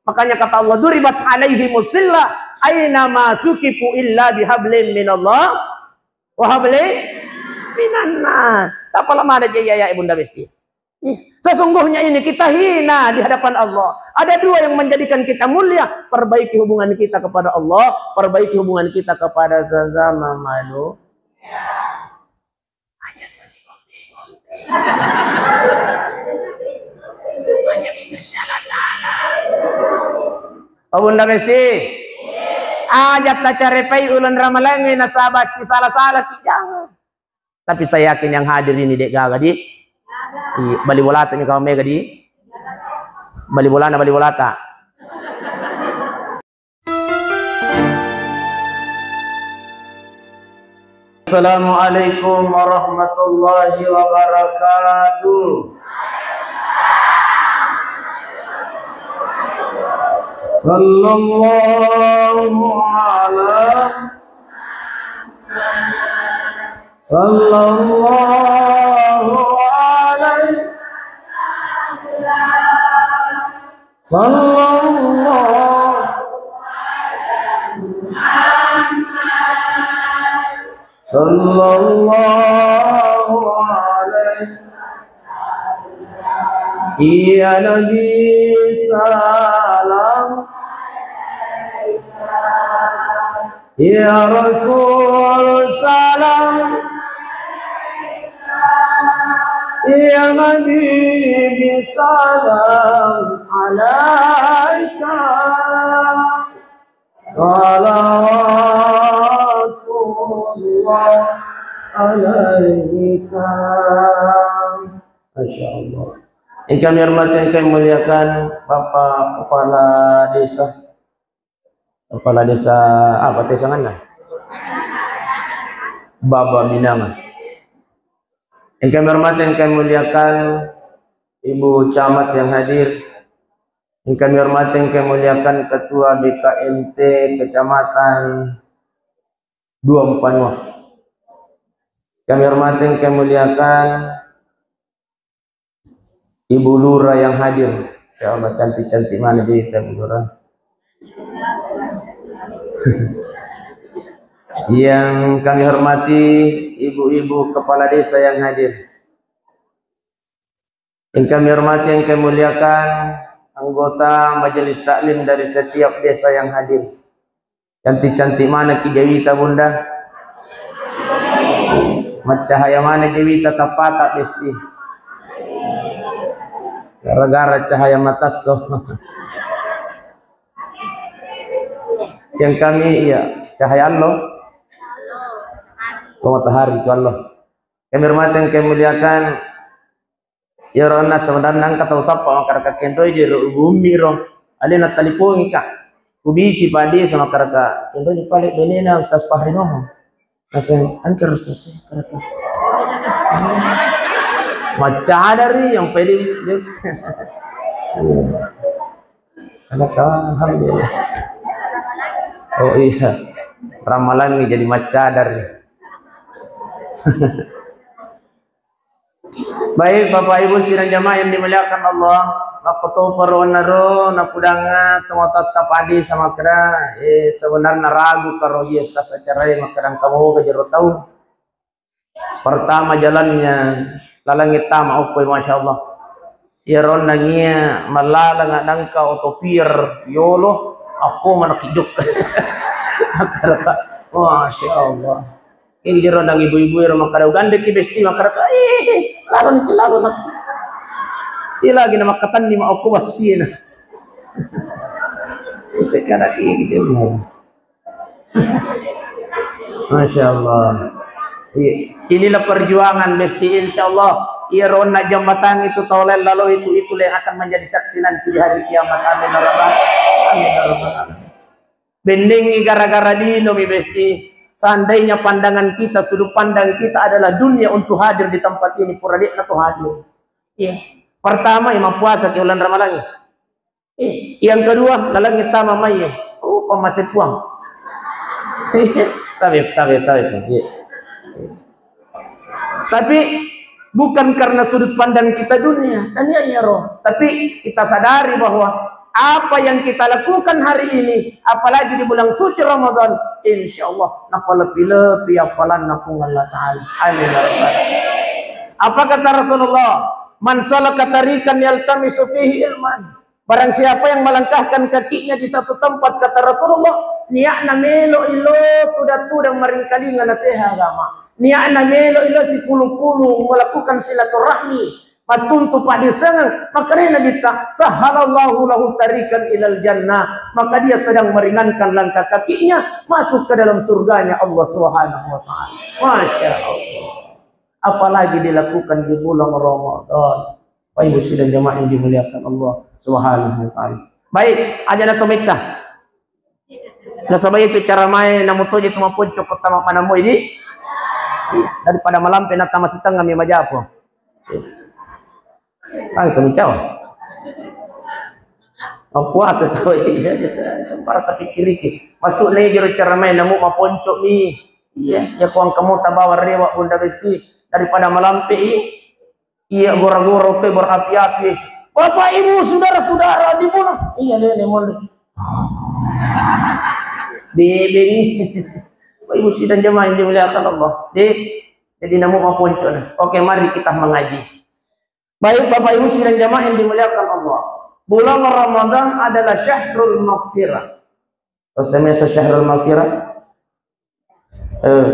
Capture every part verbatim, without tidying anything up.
Makanya kata Allah, "Duribat alaihimus zillah, aina ma sukifu illa bihablin minallah wa hablin minannas." Tapala mada je iya, ya, Bunda Besti. Ih, sesungguhnya ini kita hina di hadapan Allah. Ada dua yang menjadikan kita mulia, perbaiki hubungan kita kepada Allah, perbaiki hubungan kita kepada sesama manusia. Aja kita salah-salah. Oh, Bunda Besti, aja tacarepai ulun ramalangi nasaba si salah-salah ki, jangan. Tapi saya yakin yang hadir ini dek gaga di, iya, bali bolata mi kawan mega di, bali bolana, bali bolata. Assalamualaikum warahmatullahi wabarakatuh. Sallallahu ala, sallallahu alaihi, sallallahu, sallallahu alaihi. Ya Nabi, salam. Ya Rasul, salam. Ya Habibi, salam alaika. Salawatullah alaika. Masya Allah. Yang kami hormati, yang kami muliakan, Bapak Kepala Desa. Kepala Desa apa, Tesanganna? Baba Binanga. Yang kami hormati, yang kami muliakan, Ibu Camat yang hadir. Yang kami hormati, yang kami muliakan, Ketua B K M T Kecamatan Dua Mpanua. Kami hormati, yang kami muliakan, Ibu Lurah yang hadir. Ya Allah, cantik-cantik mana jadi kita, Ibu Lurah. Yang kami hormati, ibu-ibu kepala desa yang hadir. Yang kami hormati, yang kami muliakan, anggota majelis taklim dari setiap desa yang hadir. Cantik-cantik mana ki jawita, Bunda? Maccahaya mana jawita, tappata Besti. Gara-gara cahaya matasso. Yang kami, iya, cahaya allo. Oh, matahari itu allo. Kami hormati, yang kami muliakan, iyaro onna sebenarna engka tau sappa makkadaka kenroi jero bumi ro. Alena talipongi ka. Kubici padi sama makkadaka kenroi pale benena Ustaz Fahri Noho. Naseng engka Ustaz makkadaka. Maccadari yang pede. Alhamdulillah. Oh iya. Ramalangi jadi maccadari. Baik, Bapak Ibu sidang jamaah yang dimuliakan Allah, makkotoparo onnaro napudanga tomatoatta padi samakkeda, eh, sebenarna ragu karo iya Ustaz acarai makkeda engka moga jero tau. Pertama jalannya, lalangngi tama okko, Masya Allah. Iyaro onnangngia mallalang nangka oto pier yolo, akko manakki jokka. Masya Allah. Ini jero nang ibu-ibu ero makkada, "Ugandeki Besti," makkada, "Eh, lalon, lalon." Iya lagi na makkatanni ma okko wassina. Sekada ini dia. Masya Allah. Iya. Inilah perjuangan Besti, insya Allah. Iya ronna jembatan itu tolel lalu itu, itu yang akan menjadi saksi nanti di hari kiamat. Amin ya rabbal, amin ya rabbal alamin. Bendengi gara-gara dino mi Besti. Seandainya pandangan kita, sudut pandang kita adalah dunia untuk hadir di tempat ini, pura de'na to hadir. Iya. Pertama, ya, mappuasa ke bulan Ramadan. Eh, yang kedua, lalang tama mai. Oh, pamase puang. Tabe, tabe, tabe. Iya. Tapi bukan karena sudut pandang kita dunia, tania iya roh. Tapi kita sadari bahwa Apa yang kita lakukan hari ini, apalagi di bulan suci Ramadan, insya Allah napalepi-lepi appalanna Puang Allah Ta'ala. Amin ya rabbal alamin. Apa kata Rasulullah? "Man salaka tariqan yaltamisu fihi ilman." Barang siapa yang melangkahkan kakinya di satu tempat, kata Rasulullah, niatna melo ilo tudang-tudang maringkalinga naseha agama. Niatna melo ilo sipulung-pulung melakukan silaturahmi, mattuntu paddissengeng, makkedai Nabitta, "Sahhalallahu lahu tariqan ilal jannah." Maka dia sedang meringankan langkah kakinya masuk ke dalam surganya Allah Subhanahu wa Ta'ala. Masya Allah. Apalagi dilakukan di bulan Ramadan. Bapak Ibu sidang jamaah yang dimuliakan Allah Subhanahu wa Ta'ala. Baik, aja na tometta. Nasaba itu cara main namu toje tu maponco ko tama manamoi di. Iya, daripada malampe na tama sitengnga mi majapo. Ah, itu mi cau. Mapuasa tau iya, iya, sembarang tapi kiriki. Masuk na jero cara main namu maponco mi. Iya, ya kuang kamu tabawa rewa Bunda Besti daripada malampe i. Iya, gora-gora pe berapi-api. Bapak Ibu, saudara-saudara dibunuh. Iya, deh, deh, mon. Bebeng. Bapak Ibu sidang jamaah yang dimuliakan Allah. Deh, jadi namu maponco nah. Oke, mari kita mengaji. Baik, Bapak Ibu sidang jamaah yang dimuliakan Allah. Bulan Ramadan adalah syahrul maghfirah. Terus saya syahrul maghfirah. Eh.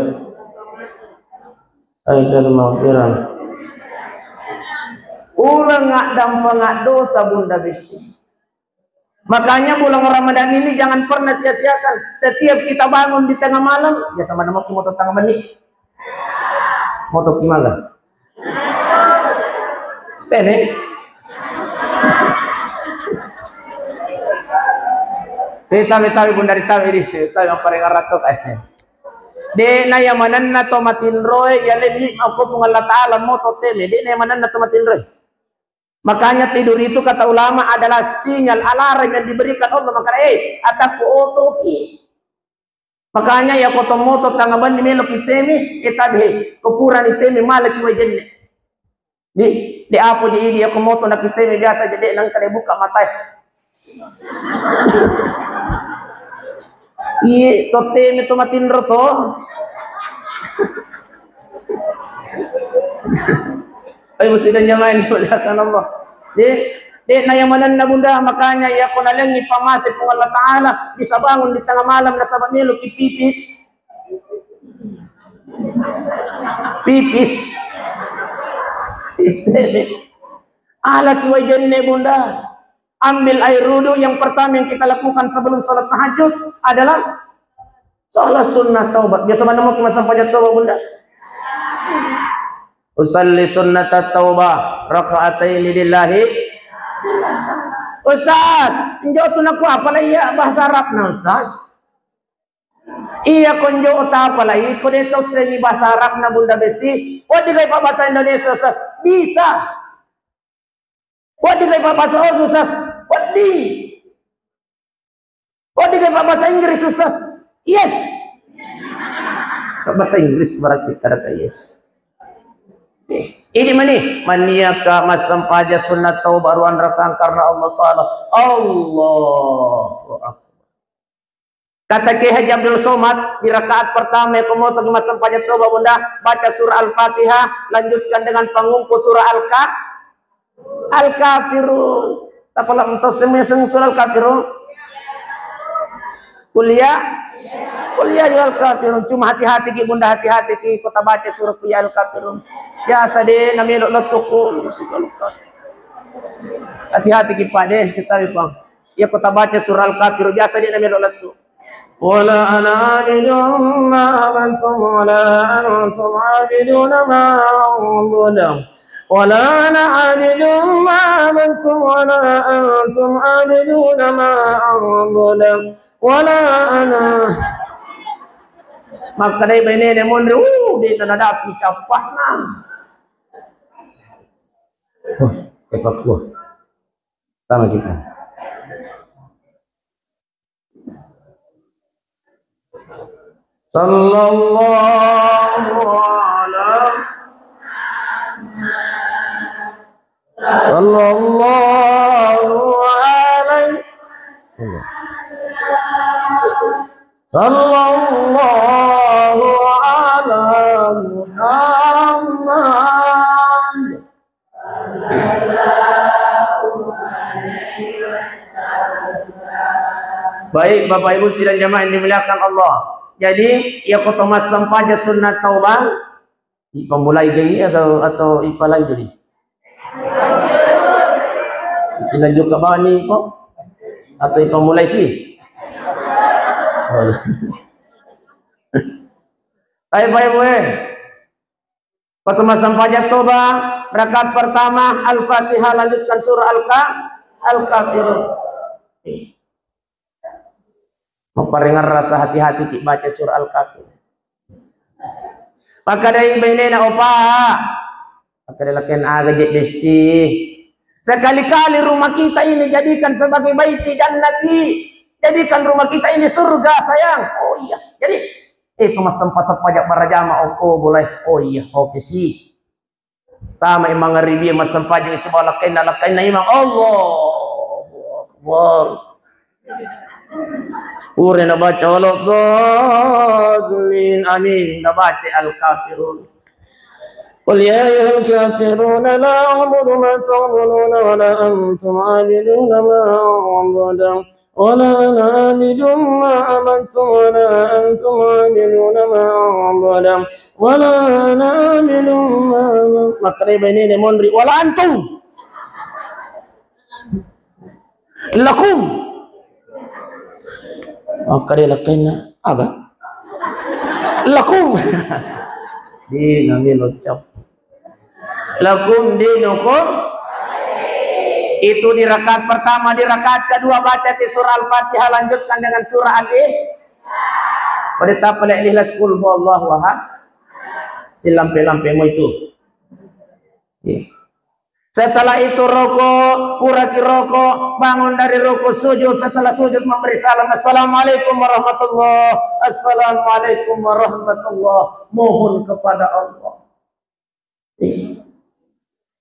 Syahrul maghfirah. Uleng addampeng dosa Bunda Besti. Makanya bulan Ramadan ini jangan pernah sia-siakan. Setiap kita bangun di tengah malam, biasa mana mau moto tengah menit. Moto kimala. Tene. Ritawi-tawi Bunda, ritawi di, ritawi yang paling aratok. De na ya manenna to matinroe ya lenni makko Puang Allah Ta'ala moto teme. De na ya manenna to matinroe. Makanya tidur itu kata ulama adalah sinyal alarm yang diberikan Allah. Makanya, eh, atakku otoki. Makanya ya ko to moto tangga banni melo kitemi, eh, tabe, ko purani temi mala ki wai jenne. Di, di apo je idi ya ko moto na kitemi biasa je de nang kade buka matai. Iye, to temi to matinro to. Ayo, musibah jamaah yang dimuliakan Allah. Di, de na ya manenna Bunda, makanya ya ko nalengi pamase Puang Allah Ta'ala, bisa bangun di tengah malam nasaba melo ki pipis. Pipis. Ala ki wai jenne Bunda. Ambil air wudhu yang pertama yang kita lakukan sebelum salat tahajud adalah salat sunnah taubat. Biasa mana mau ki massempajang taubat, Bunda? Usalli sunnata taubah raka'ataini lillahi. Ustaz, njo tu naku apa lah iya bahasa Arab na, Ustaz? Iya, konjo ta apalai ko de to seni bahasa Arab na Bunda Besti. Ko digai pa bahasa Indonesia, Ustaz? Bisa. Ko digai pa bahasa Ogi, Ustaz? Wedding. Ko digai pa bahasa Inggris, Ustaz? Yes. Bahasa Inggris berarti kata yes. Eh, ini mani, mania ka massempajang sunnah taubat ruang rakang karena Allah Ta'ala. Allahu Akbar. Kata Kiai Haji Abdul Somad, di rakaat pertama ya komoto massempajang taubat Bunda, baca surah Al-Fatihah, lanjutkan dengan pangumpu surah Al-Ka-, Al-Kafirun. Tapala entos semua seng surah Al-Kafirun. Kuliah, kuliah ya Al-Kafirun. Cuma hati-hati ki Bunda, hati-hati ki kota baca surah kuliah Al-Kafirun. Biasa de namelo lettuku. Hati-hati ki Pak de, kita Pak. Iya ko tabaca surah Al-Kafirun, biasa de namelo lettu. Wala ana abidun ma abattum wala antum abiduna ma a'budu. Wala ana abidun ma abattum wala antum abiduna ma a'budu. Wala ana. Makkedai bainene monri, uh, de tanadapi cappana. Wah, tepat gua. Sama kita. Sallallahu ala, sallallahu alaihi Sallallahu ala Muhammad. Baik, Bapak Ibu sidang jamaah yang dimuliakan Allah. Jadi, iya ko to massempajang sunna taubah, ipamulai gai atau, atau ipalanjuri? Ilanjut ke bawah ni ko? Atau ipamulai si? Oh, iya. Baik, Bapak Ibu, eh. Waktu massempajang toba, rakaat pertama, Al-Fatihah, lanjutkan surah Al-Ka-, Al-Kafirun. Maparengngerrang, hati-hati ki baca surah Al-Kafirun. Maka dari bainena, opa. Maka dari laken aga je besti. Sekali-kali rumah kita ini jadikan sebagai baiti jannati. Jadikan rumah kita ini surga, sayang. Oh iya. Jadi, eh, ko massempajang-sempajang barajama, oko boleh. Oh iya, oke si. Tama mangaribi massempajang sibawa lakkainna, lakkainna imang. Allahu Akbar. Pura nabaca waladdallin. Amin. Nabaca Al-Kafirun. قل يا أيها الكافرون لا أعبد ما تعبدون ولا أنتم عابدون ما أعبد ولا أنا عابد ما عبدتم ولا أنتم عابدون ما أعبد ولا أنا عابد ما عبدتم. Makkedai bainena monri, ولا أنتم. Lakum. Makkeda lakkainna, aga? Lakum. Di nami locap. Lakum dinukum. Itu di rakaat pertama, di rakaat kedua baca di surah Al-Fatihah, lanjutkan dengan surah Al-Ikhlas. Pada tapalek Ikhlas, Qul huwallahu ahad. Silampe-lampemu itu. Iya. Setelah itu roko, puraki roko, bangun dari roko, sujud, setelah sujud memberi salam, "Assalamualaikum warahmatullah, assalamualaikum warahmatullah." Mohon kepada Allah. Iya.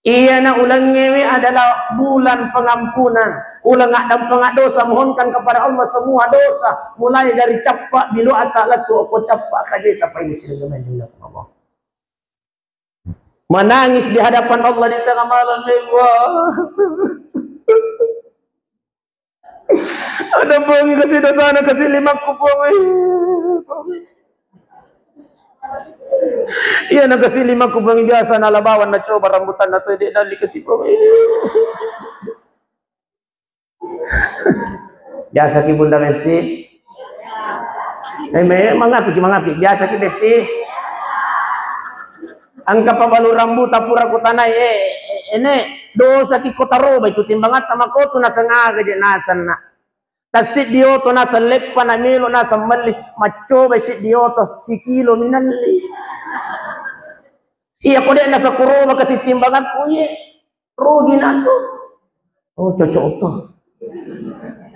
Iyana ulengngewe adalah bulan pengampunan. Uleng addampenga dosa, mohonkan kepada Allah semua dosa, mulai dari cappa biluata lettu ko cappa kajeta, Pak Ibu sidang jamaah yang dimuliakan Allah. Menangis di hadapan Allah di tengah malam, ya Allah. Ada bongi kasi dosana kasi limakku, Puang. Iya, na kasi limakku, Puang, biasa nala bawang, nacoba rambutan, na toy, dek, dali kasi, Puang. Biasa ki Bunda Besti? Eh, me-, mangapi ki, mangapi. Biasa ki Besti? Engka pabalu rambuta pura kutanai, eh, eh, ene, dosa ki ko taroba itu timbangatta makotu naseng aga je naseng na. Tassiddi oto naseng leppa na melo naseng melli, maccoba siddi oto, sikilo minelli. Iya ko de naseng kuroba kasi timbangakku, iye. Rugi na tu. Oh, cocok to.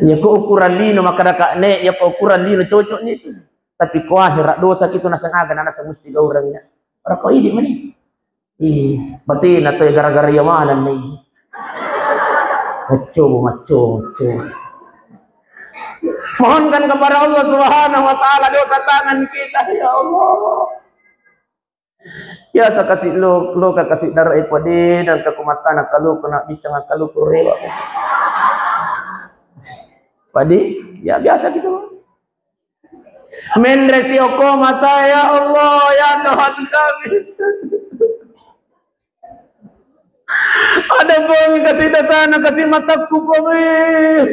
Ya ko ukuran lino, maka daka ne, ya ko ukuran lino cocok ni tu. Tapi ko akhirat dosa kitu naseng aga, na naseng musti gaurang ya. Ora ko idi mani. Ih, batina to gara-gara ya mana ni. Macco, macco, macco. Mohonkan kepada Allah Subhanahu wa Ta'ala dosa tangan kita, ya Allah. Biasa kasi lo, lo ka kasi dara e pade, dan ka kumatana kaluku na bicang kaluku rewa. Padi, ya biasa gitu. Menre si oko mata, ya Allah, ya Tuhan kami. Ada bongi kasi dasana kasi matakku bongi.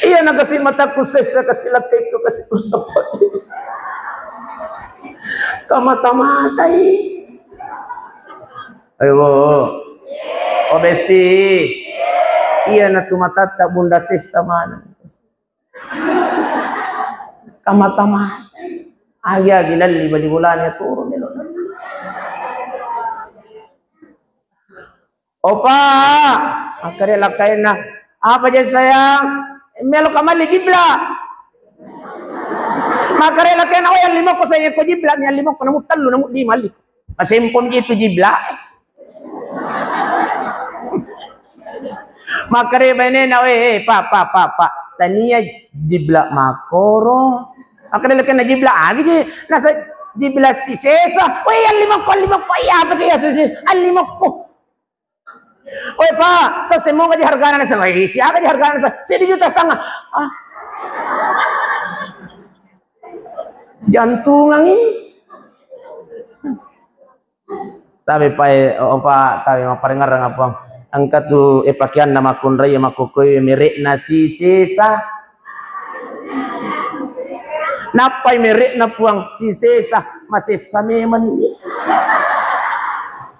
Iya na kasi matakku sessa kasi latekku kasi kusapa. Kamata-matai. Ayo, oh besti. Iya na tu matatta bunda sessa mana. Kamata-matai. Agi-agi nalli bali bulani turun melo. Opa, akkeda lakkainna, "Apa je sayang?" "Melo kamalli jibla." Makkeda lakkainna, "Oh, yallimokko sayang ko jibla, yallimokko namu tellu, namu lima alli." Masempom je itu jibla. Makkeda bainena, "Weh, eh, pa, pa, pa, pa. Tania jibla makkoro." Makkeda lekkenna, "Jibla agi ji?" Nasa, "Jibla sisesa." "Weh, allimokko, allimokko. Iya, apa sih ya sisesa? Allimokko." "Weh, pa, tasemmoga ji hargana?" Nasa, "Weh, siaga ji hargana?" Nasa, "Seddi juta setengah." Ah. Jantungangi. Tabe pae, opa, tabe mapparengngerang, Puang. Engka tu, eh, pakeanna makkunrai, makkukkoi, merekna sisesa. Nappai merekna, Puang, sisesa, masessa memang.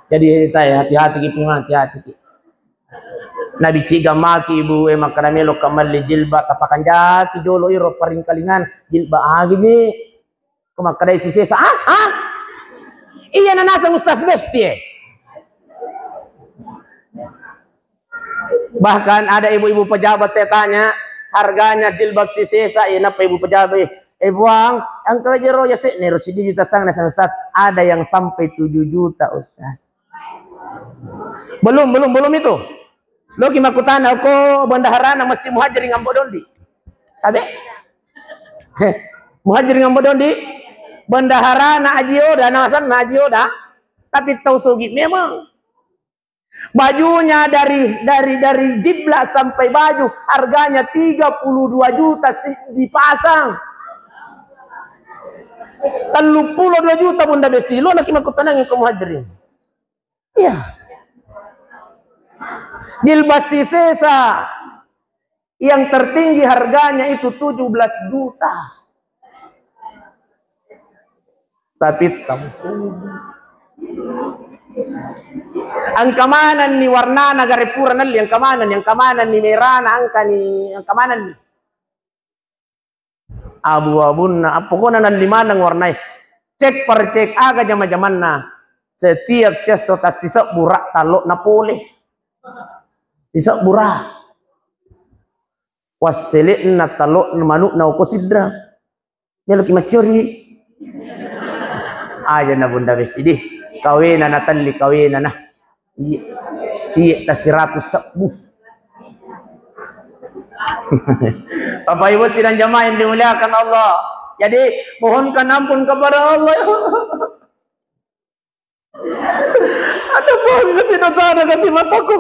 Jadi, tae, hati-hati ki, Puang, hati-hati ki. Nabi ciga maki ibu e, makkeda, "Melo ka melli jilbab, tapakanjaki jolo iro paringkalingan, jilbab agi ji." Ko makkedai sisesa, "Ah, ah? Iya na naseng Ustaz Besti e." Bahkan ada ibu-ibu pejabat saya tanya, harganya jilbab sisesa, iya nappa ibu pejabat, "Eh, Puang, engka jero ya sek nero siddi juta setengah naseng Ustaz, ada yang sampai tujuh juta, Ustaz." Belum, belum, belum itu. Loki makkutana, "Ko bendaharana Masjid Muhajirin Ambo Dondi?" Tabe? Heh, Muhajirin Ambo Dondi? Bendaharana Aji Oda, nasanna Aji Oda. Tapi tau sogi memang. Bajunya dari, dari, dari jiblak sampai baju harganya tiga puluh dua juta si-, dipasang. Tellu pulo dua juta, Bunda Besti. Lo naki makkutanangi ko Muhajirin. Iya. Jilbab sisesa yang tertinggi harganya itu tujuh belas juta. Tapi tamu subuh. Engka manenni warnana gare pura nelli, engka manenni, engka manenni merana, engkani, engka manenni. Abu-abunna, pokokna nelli maneng warnae. Cek per cek, aga jama-jamanna. Setiap siesso tassisebbu ra tallo'na pole. Sisebbu ra. Wassele'na tallo'na manu'na oko sidra. Meloki maccori. Aja na Bunda Besti di. Kawena na telli, kawena na. Iye, iye, ta seratus sebbu. Bapak Ibu sidang jamaah yang dimuliakan Allah. Jadi, mohonkan ampun kepada Allah. Ada Puang, kasih dosa, ada kasih mataku.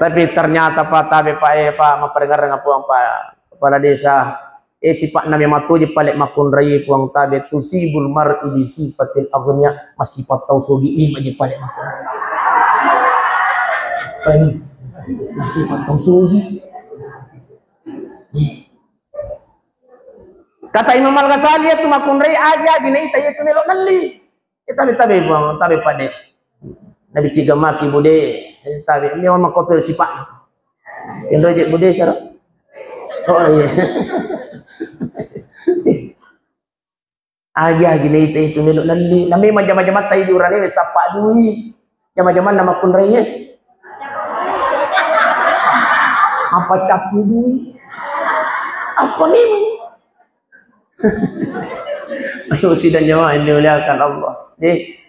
Tapi ternyata, Pak, tabe, Pak, eh, Pak, mapparengereng, Puang, Pak, kepala desa. Eh, sipa'na memang tuji pale makkunrai, Puang, tabe, tusibul mar'i bi sifatil aghnia, masipa tau sogi memang ji pale makkunrai. Pak, ini masipa tau sogi. Eh. Kata Imam Al-Ghazali, itu makkunrai aja, gina ita itu melo nelli. Eh, tabe, tabe, Puang, tabe pade. Nabi ciga maki bude, eh, tabe, memang makoto sipa'na. Indo je bude sara. Oh, iya. Agi-agi na ita itu melo nelli. Na memang jama-jamatta idi urane wes sappa dui. Jama-jamanna makkunrai e. Apa cappu dui? Apa memang? Ayo sidang jamaah yang dimuliakan Allah. Eh.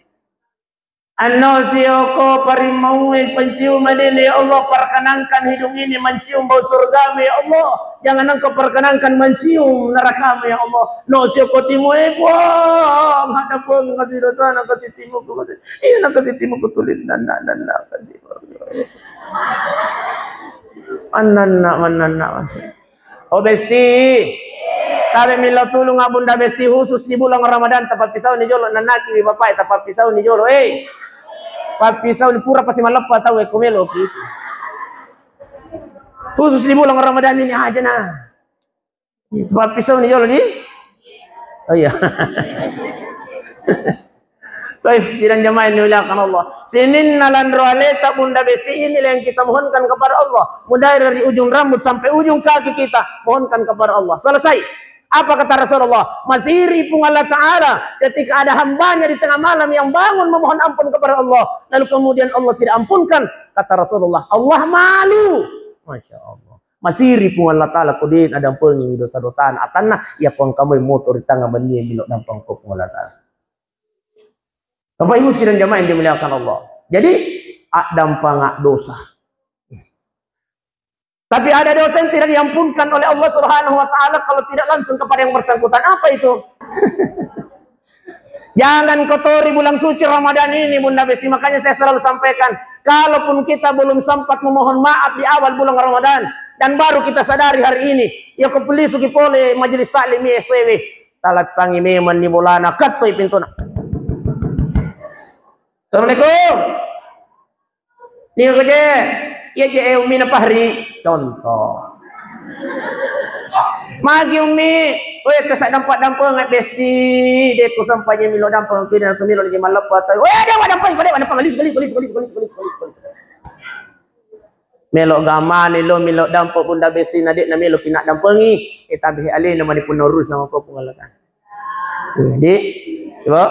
Anno sioko parimmaue penciuman ini, ya Allah, perkenankan hidung ini mencium bau surgamu, ya Allah. Jangan engkau perkenankan mencium nerakamu, ya Allah. No sioko timue, Puang, ada Puang, kasih dosa, na kasih timuku, kasih, iya, na kasih timuku, tulin, dan, dan, dan, na kasih. Mananna, mananna, masih. Oh, Besti. Tabe millau tulung, Bunda Besti, khusus di bulan Ramadan, tapappisauni jolo, nannaki mi bapak, tapappisauni jolo, eh. Pappisauni pura pasi maleppa tau, eh, ko meloki. Khusus di bulan Ramadan ini aja, nah. Tapappisauni jolo di. Oh, iya. Baik, sidang jamaah yang dimuliakan Allah. Sininna lanro aleta Bunda Besti, inilah yang kita mohonkan kepada Allah. Mulai dari ujung rambut sampai ujung kaki kita mohonkan kepada Allah. Selesai. Apa kata Rasulullah? Masiri Puang Allah Ta'ala ketika ada hambanya di tengah malam yang bangun memohon ampun kepada Allah. Lalu kemudian Allah tidak ampunkan. Kata Rasulullah, Allah malu. Masya Allah. Masiri Puang Allah Ta'ala ko de' nadampengi dosa-dosana. Atanna, iya ko engka moi moto ri tangnga benni e, melo dampeng ko Puang Allah Ta'ala. Bapak Ibu sidang jamaah yang dimuliakan Allah. Jadi, addampanga dosa. Tapi ada dosa yang tidak diampunkan oleh Allah Subhanahu wa Ta'ala kalau tidak langsung kepada yang bersangkutan. Apa itu? Jangan kotori bulan suci Ramadan ini, Bunda Besti. Makanya saya selalu sampaikan, kalaupun kita belum sempat memohon maaf di awal bulan Ramadan dan baru kita sadari hari ini, ya, ko pelisu ki pole majelis taklim S W W. Talattangi memang ni bolana, kattoi pintuna. Assalamualaikum. Niko je, iya je, eh, Ummi na Fahri. Contoh. Magi Ummi, weh, kesak dampak-dampak ngai Besti, deko sampai je milo dampak, kiri nanti milo je maleppa atau, weh, ada wa dampak, ada wa dampak, galis, galis, galis. Melo gamani lo, milo dampak Bunda Besti, na dek na melo kina dampengi, eh, tapi alena mani pun urus sama ko pengalatan. Iya, di? Ibu?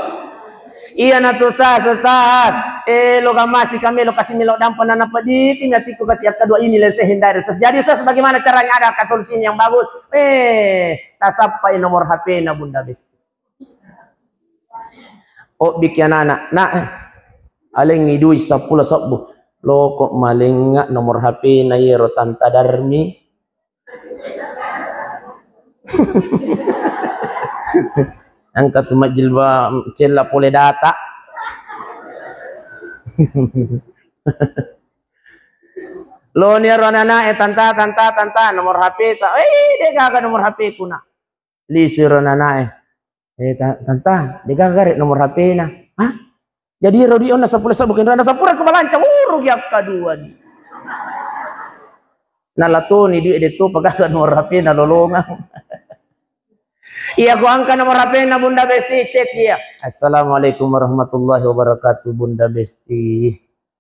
Iya na tu, Ustaz, Ustaz. Eh, lo gamasi kami, lo kasih melo dampa na napa di, tim atiku kasih yang kedua ini, lensa hindari, Ustaz. Jadi, Ustaz, bagaimana caranya ada solusi yang bagus? Eh, tasappai nomor H P na Bunda Besti. Oh, bikin anak, nak, eh, alengi duit seppulo sebbu. Lo kok malenga nomor H P na yero Tanta Darmi? Engka tu majjilbab cella pole data. Lo ni ero anak-anak, eh, Tanta, Tanta, Tanta, nomor H P ta. Eh, de gaga nomor H P ku, nak. Lisu ero anak-anak, eh. Eh, ta-, Tanta, de gaga re nomor H P na. Hah? Jadi ero di onna seppulo sebbu, kenro na seppulo ku balanca, uru gi akkadua ni. Nalatoni duit de tu, pagaga nomor H P na lolongang. Iya, ku angka nomor H P na Bunda Besti, chat dia. Assalamualaikum warahmatullahi wabarakatuh, Bunda Besti.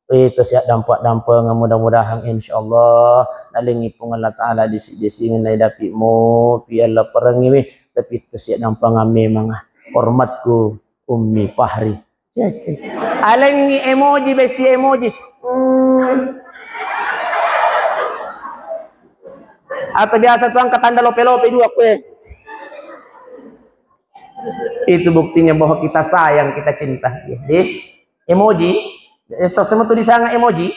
Eh, to siap dampak-dampengeng, mudah-mudahan insyaallah nalengi Puang Allah Ta'ala disi-disingeng naidapi mo pi Allah perengi we, tapi to siap dampengeng memang, ah. Hormatku Ummi Fahri. Cece. Alengi emoji, Besti emoji. Hmm. Atau biasa tu angka tanda lope-lope dua kue. Itu buktinya bahwa kita sayang, kita cinta. Jadi, emoji, eh, to semua tu disanga emoji.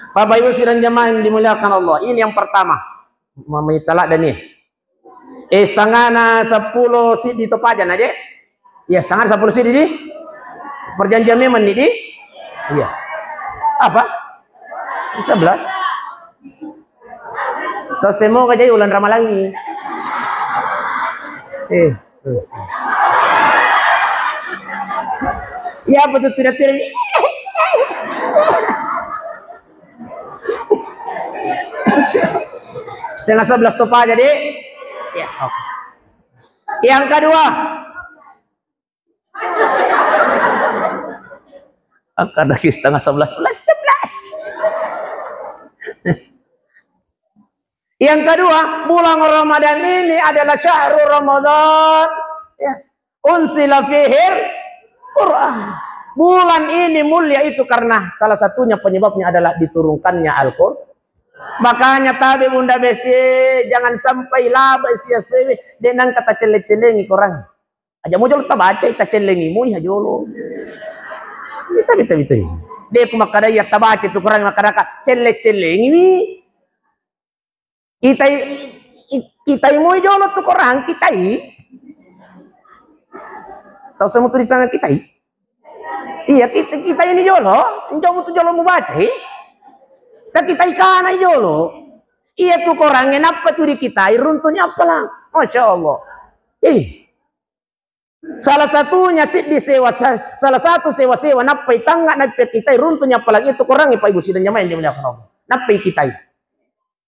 Bapak Ibu sidang jamaah yang dimuliakan Allah, ini yang pertama. Mami talak dan nih. Eh, setengah na seppulo siddi to paja na, Dek? Iya, setengah na seppulo siddi di? Perjanjian memang ni, di? Iya. Apa? Sebelas. Terus semoga jadi ulan Ramalangi. Eh. Iya, apa tu tidak-tidak ni? Setengah sebelas to paja, Dek. Ya, oke. Yang kedua. Angka lagi setengah sebelas, sebelas, sebelas. Yang kedua, bulan Ramadan ini adalah syahrul Ramadan. Ya. Unsila fihil Quran. Bulan ini mulia itu karena salah satunya penyebabnya adalah diturunkannya Al-Quran. Makanya tabe Bunda Besti, jangan sampai laba sia sewe, de nangka tacelle-cellengi Quran. Aja mo jolo tabaca, tacellengi mo iya jolo. Bita, bita, bita. De ku makkada iya tabaca tu Quran, makkada ka celle-cellengi mi. Kitai, i-, i-, kitai moi jolo tu Quran, kitai. Tau semu tulisanna kitai? Iya, kita, kita ini jolo, enjo mutu jolo mubacai. Dan kitai kana jolo. Iya tu Quran, nappa tu dikitai, runtu'ni appalang. Masya Allah. Eh. Salah satunya siddi sewa, sa-, salah satu sewa-sewa nappai tangnga nappai kitai runtu'ni appalang itu Quran, Pak Ibu sidang jamaah yang dimuliakan Allah. Nappai kitai.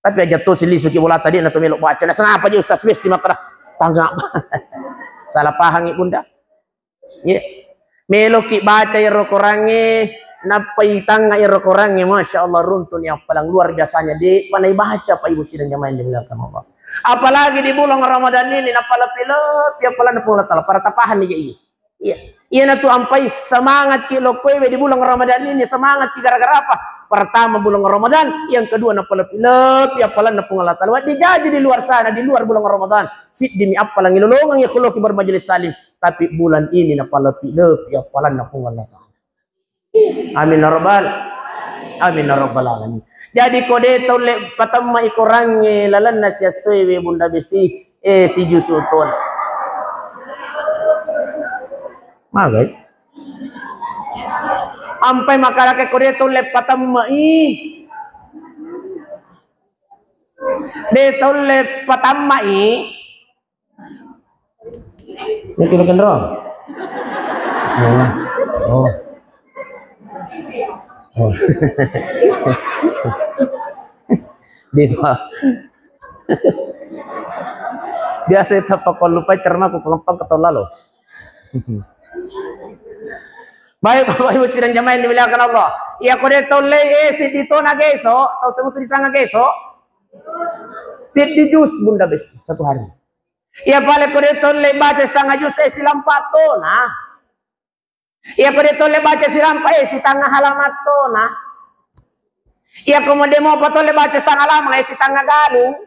Tapi aja to silisu ki bola tadi na to melo baca. Nah, kenapa je Ustaz Besti makkada tangnga? Salah pahangi Bunda. Iya. Melo ki baca ero Qurangnge, nappai tangnga ero Qurangnge, Masya Allah, runtu'ni appalang luar biasanya, de panai baca, Pak Ibu sidang jamaah yang dimuliakan Allah. Apalagi di bulan Ramadan ini, napalepi-lepi appalang Puang Allah Ta'ala, para tapahanni je iya. Iya. Iya na tu ampai semangat ki lokkoe di bulan Ramadan ini, semangat ki gara-gara apa? Pertama bulan Ramadan, yang kedua napalepi-lepi appalanna Puang Allah Ta'ala. Wedding jaji di luar sana, di luar bulan Ramadan, siddimi appalang ilolongang ya kuloki bermajelis taklim. Tapi bulan ini napalepi-lepi appalanna Puang Allah Ta'ala. Amin ya rabbal, amin ya rabbal alamin. Jadi ko de taulle patamma ikorangnge lalenna siassoewe Bunda Besti, eh, sijusu tona. Magai. Ampai makalake ko de taulle patammai. De taulle patammai. Ini kilo kendro. Oh. Oh. Oh. Diva. Biasa itu apa kau lupa cermaku, kau lupa kau tahu lalu. Baik, Bapak Ibu sidang jamaah yang dimuliakan Allah. Iya, ko de taulle, eh, siddi tona geso, tau semutu di sana geso. Siddi jus Bunda Besti satu hari. Iya pale ko de taulle baca setengah jus, eh, silampa tona. Iya ko de taulle baca silampa, eh, setengah halaman tona. Iya ko de mopa taulle baca setengah halaman, eh, setengah galung.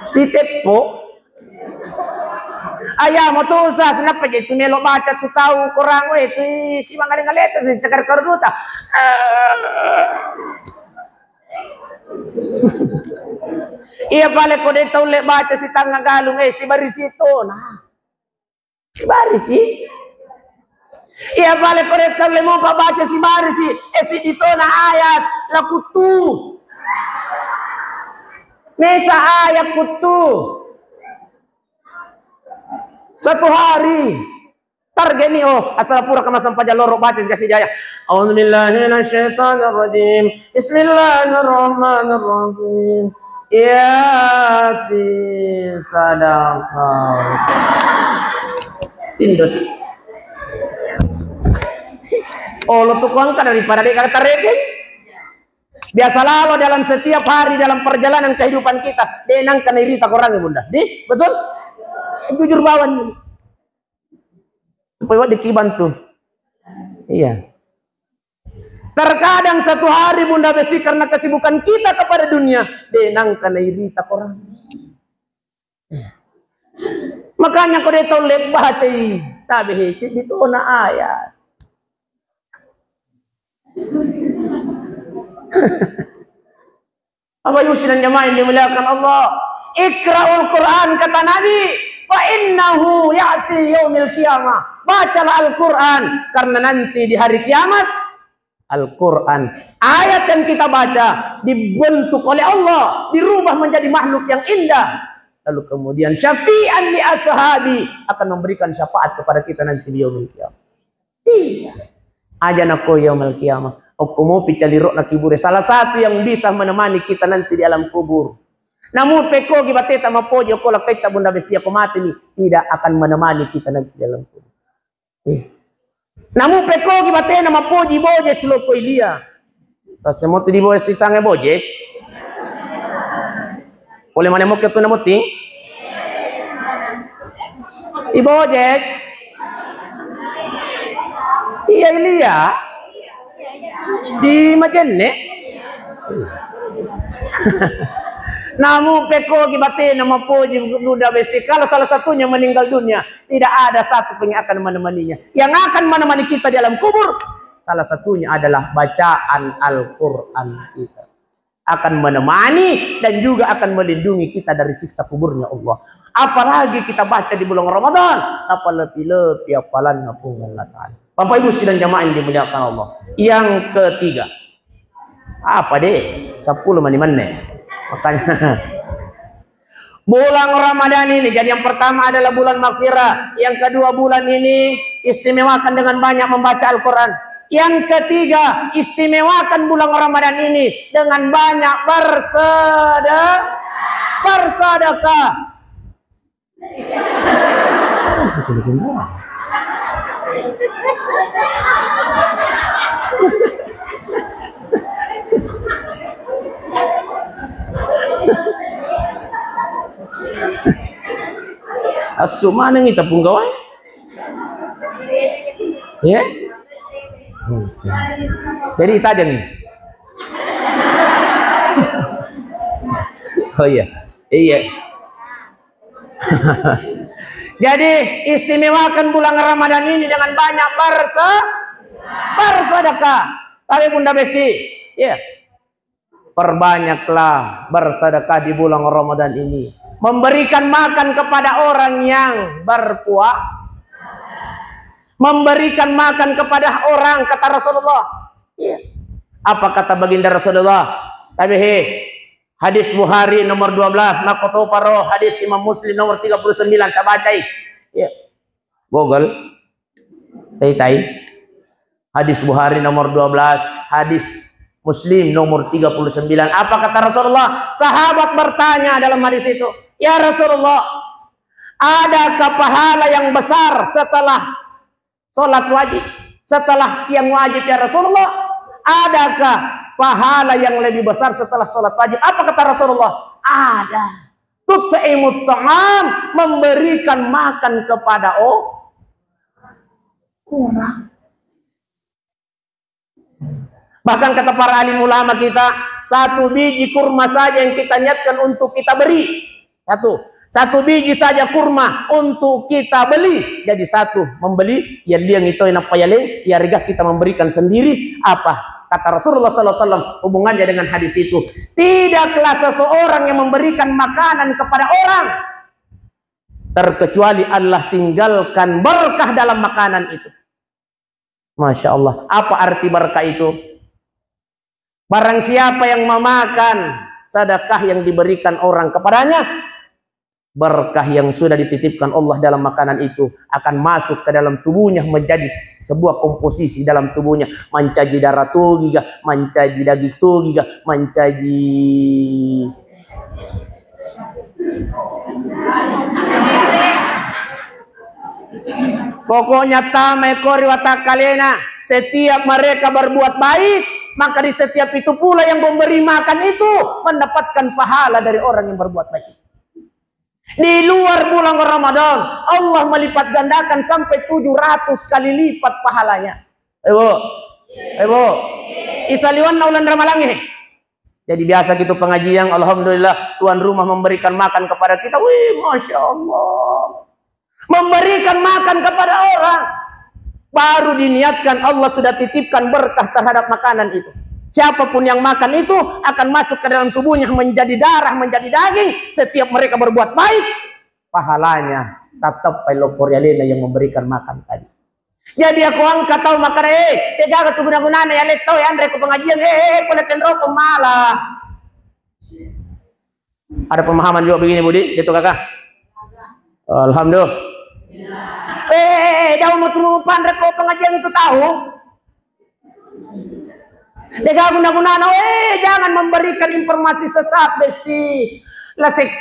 Siteppo. Ayamo tu Ustaz, nappa je tu melo baca tu tau Korang, eh, tu si mangale-ngale tu si cakar karuduta. Eh. Iya pale ko de taulle baca setengah galung, eh, sibarisi tona. Sibarisi. Iya pale ko de taulle mopa baca sibarisi, eh, siddi tona ayat, lakuttu. Mesa ayat kuttu. Satu hari. Target ni, oh, asal pura kama sampajang loro baca sikasi jaya. A'udzubillahi minasyaitonirrajim. Bismillahirrahmanirrahim. Yasin, sadaqah. Tindos. Oh, lo tu kuangka daripada de' kata tareke. Biasa lalo dalam setiap hari dalam perjalanan kehidupan kita, de' nangka nairita Korang, Bunda. Di, betul? Jujur bawang ni. Supaya weddikki bantu. Iya. Terkadang satu hari Bunda Besti karena kesibukan kita kepada dunia, de' nangka nairita Korang. Makanya ko de' taulle bacai, tabe hesi ditona ayat. Apa yusi dan jamaah yang dimuliakan Allah? Iqra'ul Quran, kata Nabi, fa innahu ya'ti yaumil qiyamah. Bacalah Al-Quran, karena nanti di hari kiamat Al-Quran, ayat yang kita baca dibentuk oleh Allah, dirubah menjadi makhluk yang indah. Lalu kemudian syafi'an li ashabi, akan memberikan syafaat kepada kita nanti di yaumil qiyamah. Iya. Aja nako yaumil qiyamah. Okko mopi caliro'na kibure. Salah satu yang bisa menemani kita nanti di alam kubur. Namu pekko ki bateta mapoji okko lakkaitta Bunda Bestia ko mati ni, tidak akan menemani kita nanti di alam kubur. Iya. Namu pekkogi batena mapoji Bojes lo ko Ilia. Tasse motu di Bojes sisange Bojes. Pole mane mokke tu namuting? I Bojes. Iya Ilia. Di Majenne. Namu pekkogi batena mapoji Bunda Besti. Kalau salah satunya meninggal dunia, tidak ada satu pun yang akan menemaninya. Yang akan menemani kita di alam kubur, salah satunya adalah bacaan Al-Quran kita. Akan menemani dan juga akan melindungi kita dari siksa kuburnya Allah. Apalagi kita baca di bulan Ramadan, apa lebih-lebih apalanna Puang Allah Ta'ala. Bapak Ibu sidang jamaah yang dimuliakan Allah. Yang ketiga, apa deh? Sepuluh mani menne. Makanya bulan Ramadan ini, jadi yang pertama adalah bulan maghfirah, yang kedua bulan ini istimewakan dengan banyak membaca Al-Quran, yang ketiga istimewakan bulan Ramadan ini dengan banyak bersede-, bersedekah. Asu maneng ita punggawa. Ya? Jadi tajeng. Oh iya. Iya. Jadi istimewakan bulan Ramadan ini dengan banyak berse-, bersedekah. Tapi Bunda Besti, ya, perbanyaklah bersedekah di bulan Ramadan ini. Memberikan makan kepada orang yang berpuasa. Memberikan makan kepada orang, kata Rasulullah. Iya. Apa kata baginda Rasulullah? Tabe he, hadis Bukhari nomor dua belas, makotoparo hadis Imam Muslim nomor tiga puluh sembilan, tabacai. Iya. Google. Tai-tai. Hadis Bukhari nomor dua belas, hadis Muslim nomor tiga puluh sembilan. Apa kata Rasulullah? Sahabat bertanya dalam hadis itu, "Ya Rasulullah, adakah pahala yang besar setelah sholat wajib? Setelah tiang wajib, ya Rasulullah, adakah pahala yang lebih besar setelah sholat wajib?" Apa kata Rasulullah? Ada. Tut'imut ta'am, memberikan makan kepada o-, orang. Bahkan kata para alim ulama kita, satu biji kurma saja yang kita niatkan untuk kita beri. Satu. Satu biji saja kurma untuk kita beli. Jadi satu, membeli, ya liang itu, nappa yaleng, ya rega kita memberikan sendiri. Apa? Kata Rasulullah sallallahu alaihi wasallam hubungannya dengan hadis itu. Tidaklah seseorang yang memberikan makanan kepada orang terkecuali Allah tinggalkan berkah dalam makanan itu. Masya Allah. Apa arti berkah itu? Barang siapa yang memakan sedekah yang diberikan orang kepadanya, berkah yang sudah dititipkan Allah dalam makanan itu akan masuk ke dalam tubuhnya, menjadi sebuah komposisi dalam tubuhnya, mancaji darah togi ga, mancaji daging togi ga, mancaji Pokoknya tamai ko ri watakkalena, setiap mereka berbuat baik, maka di setiap itu pula yang memberi makan itu mendapatkan pahala dari orang yang berbuat baik. Di luar bulan Ramadan, Allah melipat gandakan sampai tujuh ratus kali lipat pahalanya. Ebo, ebo, isaliwanna ulan Ramalangi. Jadi biasa gitu pengajian, alhamdulillah, tuan rumah memberikan makan kepada kita. Wih, masya Allah. Memberikan makan kepada orang. Baru diniatkan, Allah sudah titipkan berkah terhadap makanan itu. Siapapun yang makan itu akan masuk ke dalam tubuhnya, menjadi darah, menjadi daging. Setiap mereka berbuat baik, pahalanya tetap pai lokorialena yang memberikan makan tadi. Jadi aku angkat tahu makan, eh, eh, gaga tu guna-gunana ya, letau ya, Andre, ku pengajian, eh, eh, eh, pole tenro pemala. Ada pemahaman juga begini, Budi? Gitu, Kakak? Alhamdulillah. Eh, eh, eh, eh, daun mau turu panre ko pengajian itu tahu? Dega guna-gunana, eh, jangan memberikan informasi sesat, Besti. Lasek.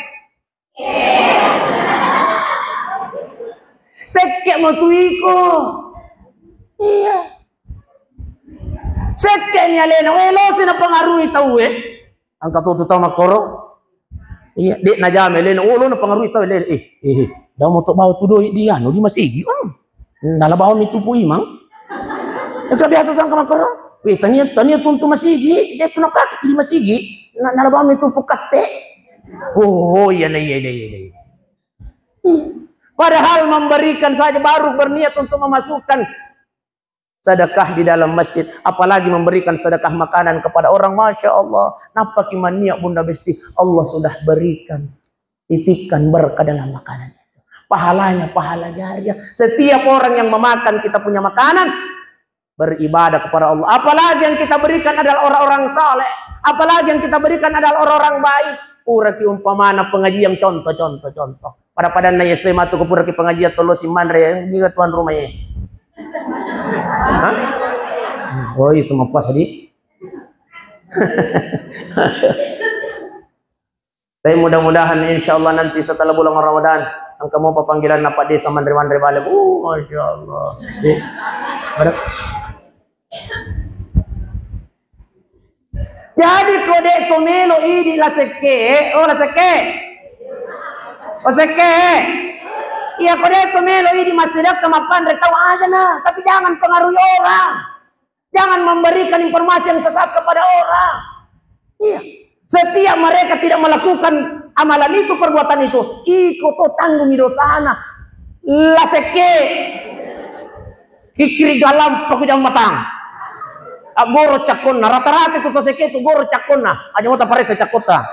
Sekke mo tu iko. Iya. Sekke ni alena, eh, lo sina pengaruhi tau, eh. Angka tu, tu tau makkoro. Iya, dek najame lena, oh, lo napengaruhi tau lena. Eh, eh, eh. Dau moto bau tu doi di anu, di masigi. Hmm. Nala bau mi tupu imang. Engka biasa sangka makkoro. Weh, tania, tania tuntu masigi, de tu napake tu di masigi. Na-, nala bau mi tupu katte. Oh, iya, nah, iya, iya, iya, iya. Padahal memberikan saja baru berniat untuk memasukkan sedekah di dalam masjid, apalagi memberikan sedekah makanan kepada orang. Masya Allah, napaki mania Bunda Besti, Allah sudah berikan, titipkan berkah dalam makanan itu. Pahalanya pahala jariah. Setiap orang yang memakan kita punya makanan, beribadah kepada Allah. Apalagi yang kita berikan adalah orang-orang saleh, apalagi yang kita berikan adalah orang-orang baik. Puraki umpamana pengajian, contoh, contoh, contoh. Pada-padanna S M A tu, ko puraki pengajian tollo simanre, giga tuan rumah ya. Hah? Oh, itu mappuasa di. Tapi mudah-mudahan, insya Allah, nanti setelah bulan Ramadan, engka mopa panggilan na Pak Desa manre-manre bale. Uh, masya Allah. Di, pada. Jadi ko de to melo idi La Sekke, oh La Sekke. Oh Sekke. Iya, ko de to melo idi massedekka mappanre tau aja na, tapi jangan pengaruhi orang. Jangan memberikan informasi yang sesat kepada orang. Iya. Setiap mereka tidak melakukan amalan itu, perbuatan itu, iko to tanggungi dosana. Lasekke. Kikiri galam paku jam matang. Aggoro cakkonna, rata-rata itu to sekke itu goro cakkonna. Aja mau taparesa cakkota.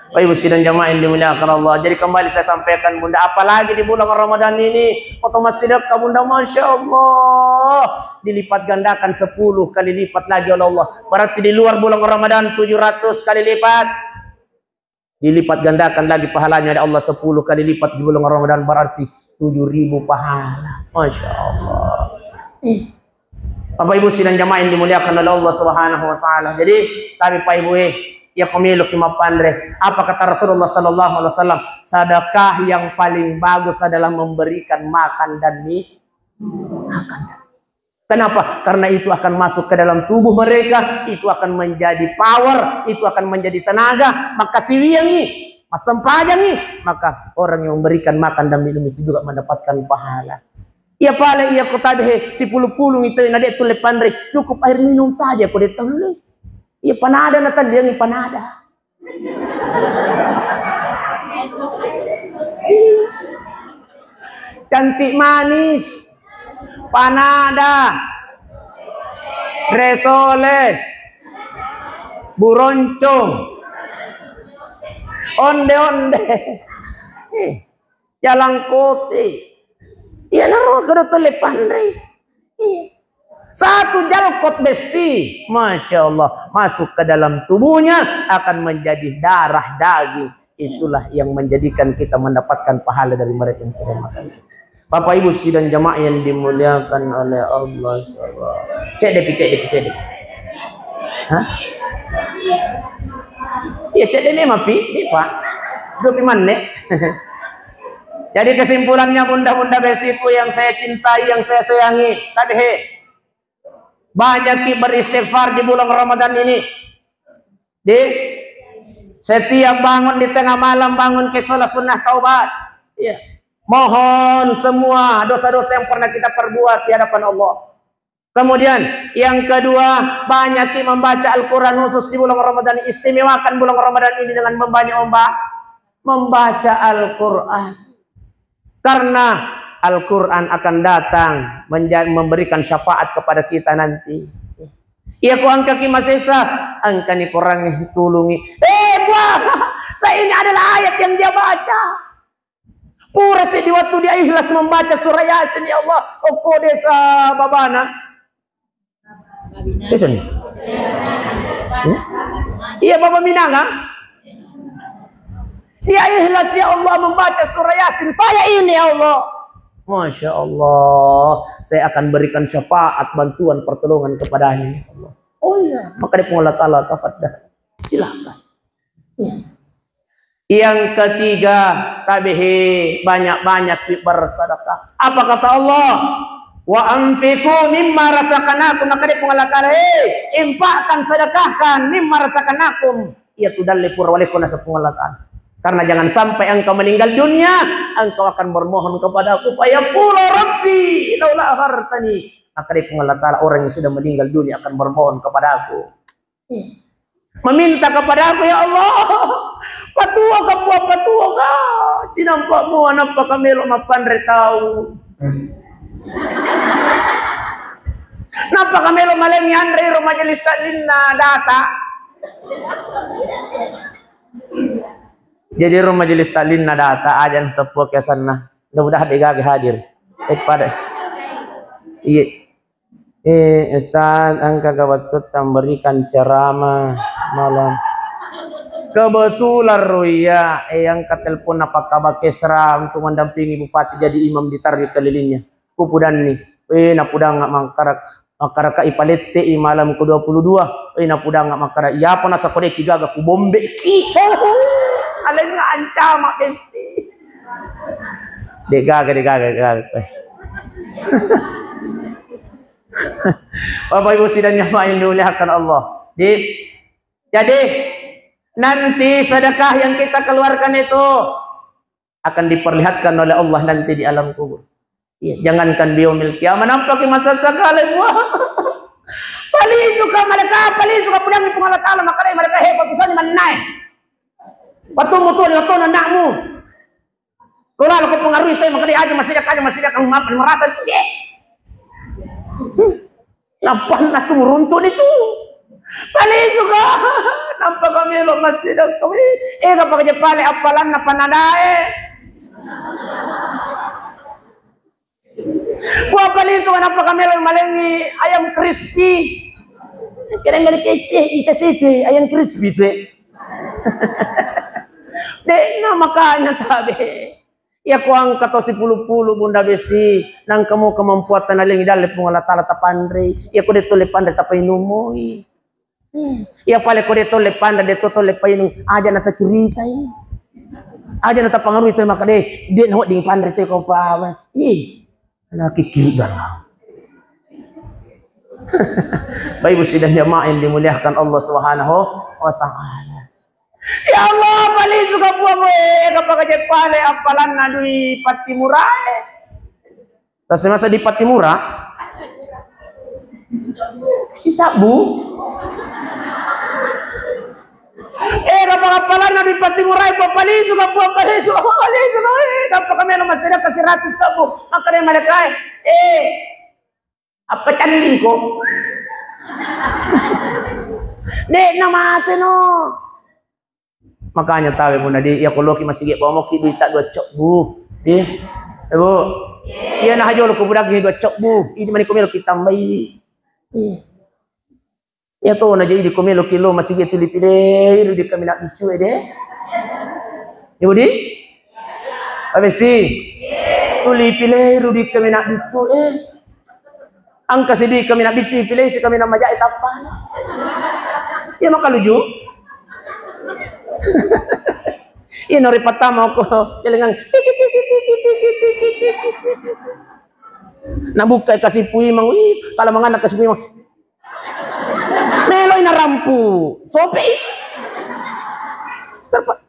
Bapak Ibu sidang jamaah yang dimuliakan Allah. Jadi kembali saya sampaikan Bunda, apalagi di bulan Ramadan ini, foto masih dekat Bunda, Masya Allah, dilipat gandakan sepuluh kali lipat lagi oleh Allah. Berarti di luar bulan Ramadan tujuh ratus kali lipat. Dilipat gandakan lagi pahalanya oleh Allah sepuluh kali lipat di bulan Ramadan, berarti tujuh ribu pahala. Masya Allah. Ih. Bapak Ibu sidang jamaah yang dimuliakan oleh Allah Subhanahu wa taala. Jadi, tapi Pak Ibu, eh, ya pemilu ki mapanre. Apa kata Rasulullah sallallahu alaihi wasallam? Sedekah yang paling bagus adalah memberikan makan dan mi-, makan. Kenapa? Karena itu akan masuk ke dalam tubuh mereka, itu akan menjadi power, itu akan menjadi tenaga. Maka siwiangi, masempajangi, maka orang yang memberikan makan dan minum itu juga mendapatkan pahala. Iya pale, iya ko tabe he, sipulung-pulung itu na de' tulle panre, cukup air minum saja ko de' tulle. Iya panada na taliangi panada. Cantik manis, panada, resoles, buroncong, onde-onde. Eh, jalangkote. Iyanaro kedo tole panre. Iya. Satu jalkot besti, Masya Allah, masuk ke dalam tubuhnya akan menjadi darah daging. Itulah yang menjadikan kita mendapatkan pahala dari mereka yang sudah makan. Bapak Ibu sidang jamaah yang dimuliakan oleh Allah subhanahu. Cek deh, cek deh, cek deh. Hah? Iya, cek deh memang, Pi. Ini, Pak. Dua pi manne. Jadi kesimpulannya, bunda-bunda bestiku yang saya cintai, yang saya sayangi, tadi he, banyak ki beristighfar di bulan Ramadan ini. Di setiap bangun di tengah malam, bangun ke sholat sunnah taubat. Iya. Mohon semua dosa-dosa yang pernah kita perbuat di hadapan Allah. Kemudian yang kedua, banyak ki membaca Al-Quran khusus di bulan Ramadan. Istimewakan bulan Ramadan ini dengan membanyak memba-, membaca Al-Quran. Karena Al-Quran akan datang menja-, memberikan syafaat kepada kita nanti. Iya, ko engka ki masesa, engkani korangnge tulungi. Eh, buah, saya ini adalah ayat yang dia baca. Pura seddi waktu dia ikhlas membaca surah Yasin, ya Allah, okko desa babana. Itu nih. Hmm? Iya, Baba Minanga. Dia ikhlas, ya Allah, membaca surah Yasin. Saya ini, ya Allah. Masya Allah, saya akan berikan syafaat, bantuan, pertolongan kepadanya, ya Allah. Oh iya, maka dia Allah Ta'ala, tafadhal. Silakan. Iya. Yang ketiga, tabehe, banyak-banyak ki bersedekah. Apa kata Allah? "Wa anfiqu mimma razaqnakum." Maka dia Allah Ta'ala, "Hei, infakkan, sedekahkan, mimma razaqnakum." Iya tu dalle pura walekko naseng Allah Ta'ala. Karena jangan sampai engkau meninggal dunia, engkau akan bermohon kepada aku, "Fayaqula rabbi laula akhartani." Maka dia Allah Ta'ala, orang yang sudah meninggal dunia akan bermohon kepada aku. Meminta kepada aku, "Ya Allah, patuo ka, Puang, patuo ka. Cinampa mua nappa ka melo mappanre tau. Nappa ka melo malengi anre iro majelis taklimna data." Jadi iro majelis taklimna data, aja na teppu kiasanna. Mudah-mudahan de gaga hadir. Eh, pada. Iya. Eh, Ustaz, engka ga wettutta memberikan ceramah malam? Kebetulan ro iya, eh, engka telepon napakkabakesra untuk mendampingi bupati jadi imam di target kelilingnya. Kupudanni, eh, napudanga mangkarak, mangkaraka ipalette i malam kedua puluh dua, eh, napudanga mangkarak, iyapa nasakode ki gaga kubombeki. Alenga ancama besti. De gaga, de gaga, de gaga. Bapak Ibu sidang jamaah yang dimuliakan Allah. Di, jadi nanti sedekah yang kita keluarkan itu akan diperlihatkan oleh Allah nanti di alam kubur. Iya, jangankan di yaumil qiyamah, nampaki massagale mua. Palisuka malaika, palisuka pudangi Puang Allah Taala, makkedai malaika, "He, patusani mannae. Patummu tu di ottona anakmu. Ko lalo ko pengaruhi tu, makkedai aja masih ada, aja masih ada, kamu maaf, merasa itu dia." Nappa na tu runtu' ni tu. Palisuka. Nampaka melo massidang kami. Eh, kapang je pale appalanna panadae. Wah, palisuka nampaka melo malengi ayam crispy. Kira-kira kece, ita situ, eh, ayam crispy tu, eh. Dek, na makanya tabe. Iya ko engka to sipulu-pulu, Bunda Besti, nangka mo kemampuatta nalengi dalle Puang Allah Taala tapanrei. Iya ko de' tolle panre tapainumoi. Iya pale ko de' tolle panre, de' to tolle painung, aja na tacuritai. Aja na tapangaruhi to, maka de', de' nawedding panre te ko pa. Ih, na kikkiri garang. Bapak Ibu sidang jamaah yang dimuliakan Allah Subhanahu wa Ta'ala. Ya Allah, palisuka Puang, eh, kapang je pale appalanna dui Pattimurae. Tasemasa di Pattimura? Sisabbu. Eh, kapang appalanna dui Pattimurae, palisuka Puang, palisuka, palisuka, eh, kapang melo massedekka seratus sabbu. Makkedai malaikae, eh, Apa candiko? De'na mate no. Makanya tawe Bunda di, iya ko loki masigi bawa moki duita dua cobbu. Di, Ibu. Iya na hajolo ko budak dua cobbu. Ini mani ko melo ki tambai. Iya. Iya to na jadi ko melo ki lo masigi tuli pilei ru di kami nak bicu e de. Ibu di? Abesti. Tuli pilei ru di kami nak bicu e. Engka si dui kami nak bicu, ipilei si kami nak majai tappa. Iya maka luju. Iya nori pertama ko celengang. Tiki, tiki, tiki, tiki, tiki, tiki. Nabuka kasi puimang, wih, kalau mangana kasi puimang. Meloi narampu. Sope i. Terpa-,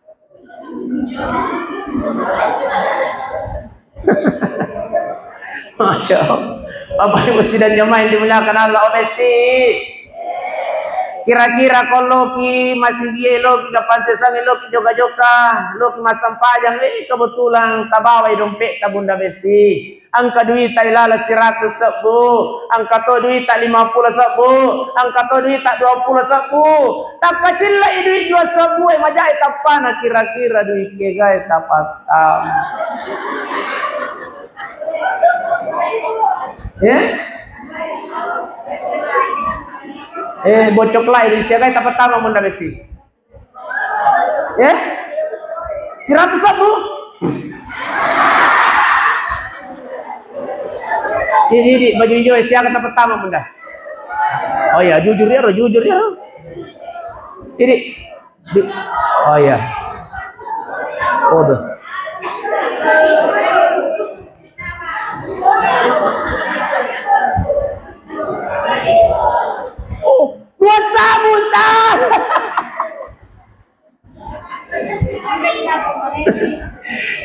Masya Allah. Bapak Ibu sidang jamaah yang dimuliakan Allah, oh, Besti. Kira-kira ko loki masigi e, loki kapang tesangi, loki joka-joka, loki massempajang, eh, kebetulan tabawai dompetta Bunda Besti. Engka duita ilala seratus sebbu, engka to duita lima puluh sebbu, engka to duita dua puluh sebbu. Takkacillai duit dua sebbu e, majai tappana kira-kira duit kegae tapattama. Eh? Eh, bocok lai duit siagai tapattama Bunda Besti. Eh? Seratus sebbu? Ini, ini, baju hijau siaga tapattama Bunda. Oh iya, jujur ya, jujur ya. Ini. Di-, oh iya. Waduh. Oh, dua tabung, Tan.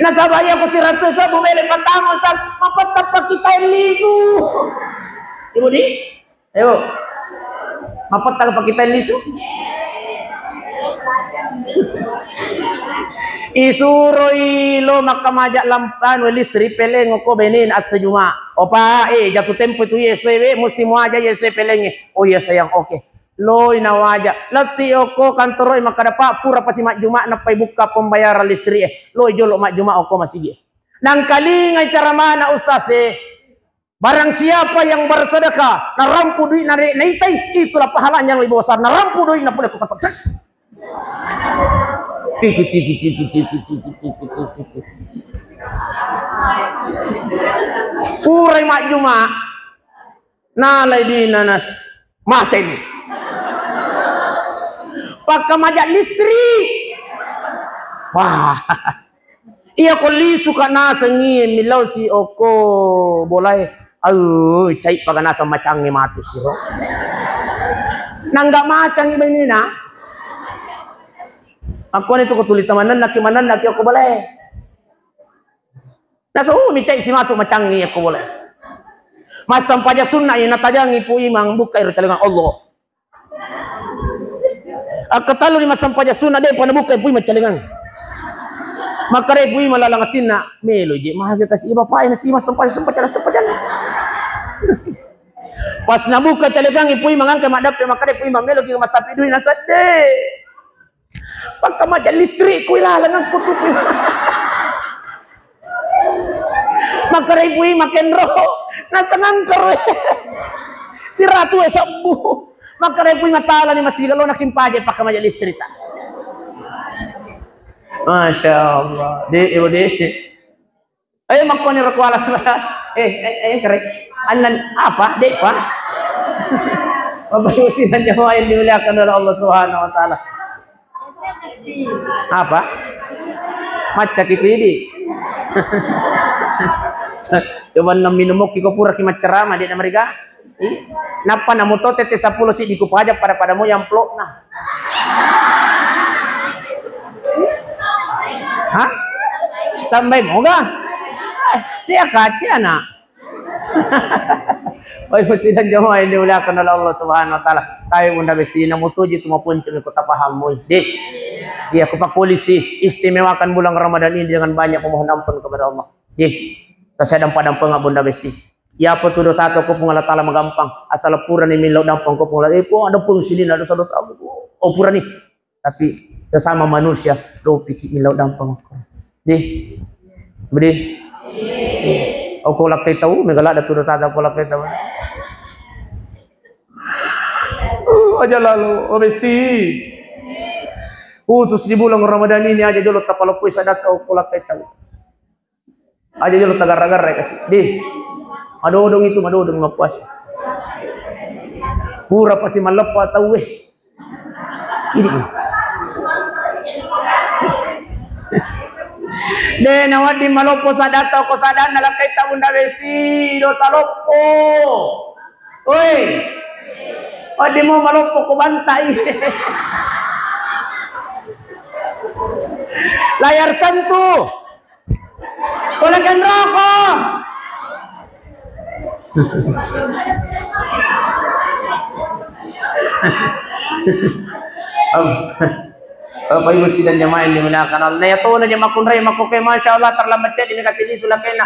Nasaba iya ko seratus sebbu mele pattama, Tan, mapetta pakita lisu. Ibu di? Ayo. Mapetta pakita lisu. Isuroi lo makkamaja lamp-, anu, listrik, peleng ko benen assa Juma. Opa, eh, jatuh tempo itu, iya, sewe, mesti muaja, iya, se peleng. Oh iya, sayang, oke. Loi nawaja. Lettu okko kantoro e makkeda, "Pak, pura pasi majjuma nappai bukka pembayaran listrik e." Loi jolo majjuma okko masigi e. Nangkalingai cara mana ustaz e. Barang siapa yang bersedekah, narampu duit nare-, naitai, itulah pahalanya yang lebih besar. Narampu duit na pole ko katok. Cek. Tiki, tiki, tiki. Purai majjuma. Nalai dina nas-, mateni. Pakkamaja listrik. Wah. Iya ko lisu ka nasengi millau si okko bolae. Au, cai paga naseng macangnge matu siro. Nangga macangngi benina. Akkoni tu ko tuli tamanennaki, manennaki okko bolae. Nasau mi cai simatu macangi yakko bola. Massempajang sunna i natajangi Pu Imang, buka iro calengang Allah. Akkatalluni massempajang sunna, de'pa nabuka Pu Imang calengang. Makkedai Pu Imang lalang atinna, melo je mage kasi bapak e nasi massempajang, sempajang, sempajang. Pas nabuka calengang Pu Imang, engka maddappe, makkedai Pu Imang, melo ki massapi dui, nasedde. Pakka maja listrik ku ilaleng aku tu. Makkedai Pu Imang kenro, nasengangkero. Siratu e sebbu. Makkedai Pu Imang talani masih lo nakimpaje pakka maja listrik ta. Masya Allah. Di, ibu di. Eh, makkoni ro kuala sura. Eh, eh, eh, kere. Annan apa? De'pa. Bapak Ibu sidang jamaah yang dimuliakan oleh Allah Subhanahu wa Ta'ala. Apa? Macca ki tu idi. Coba enam minum ki ko pura ki maccarama, de' namariga. Ih, nappa namuto tette seppulo siddi kupaja pada-pada mo amplopna. Hah? Tambai moga? Eh, cia kaci anak. Baik, sidang jamaah yang dimuliakan oleh Allah Subhanahu wa Ta'ala. Tapi Bunda Besti, namutuji tu mapuncu ko tapaham moi. Deh. Iya, ku pakulisi istimewakan bulan Ramadan ini dengan banyak memohon ampun kepada Allah. Deh. Tasadang padang pengabunda Besti. Iyapa tu dosata ko Puang Allah Taala magampang. Asal purani millau dampeng ko Puang Allah. Eh, Puang, ada pun sini ada dosa-dosa. Oh, purani. Tapi sesama manusia, lo piki millau dampeng ko. Di. Bedi. Oko lakkai tau, mega ladda tu dosata ko lakkai tau. Uh, aja lalu, oh, Besti. Khusus di bulan Ramadan ini aja jolo tapaloppoi sadaka oko lakkai tau. Aja jolo tagarra-garra kasi. Di. Madodong itu, madodong mappuasa. Pura pasi malleppa tau, eh. Ini. De, nawedding maloppo sadata ko sadanna lakkai ta Bunda Besti, dosa loppo. Oi. Wedding mo maloppo ko bantai. Layar sentuh. Kolekan rokok. Bapak Ibu sidang jamaah yang dimuliakan Allah, ya tona jamaah kunrai makkoke, masya Allah, terlambat jadi dikasih lisu lakena.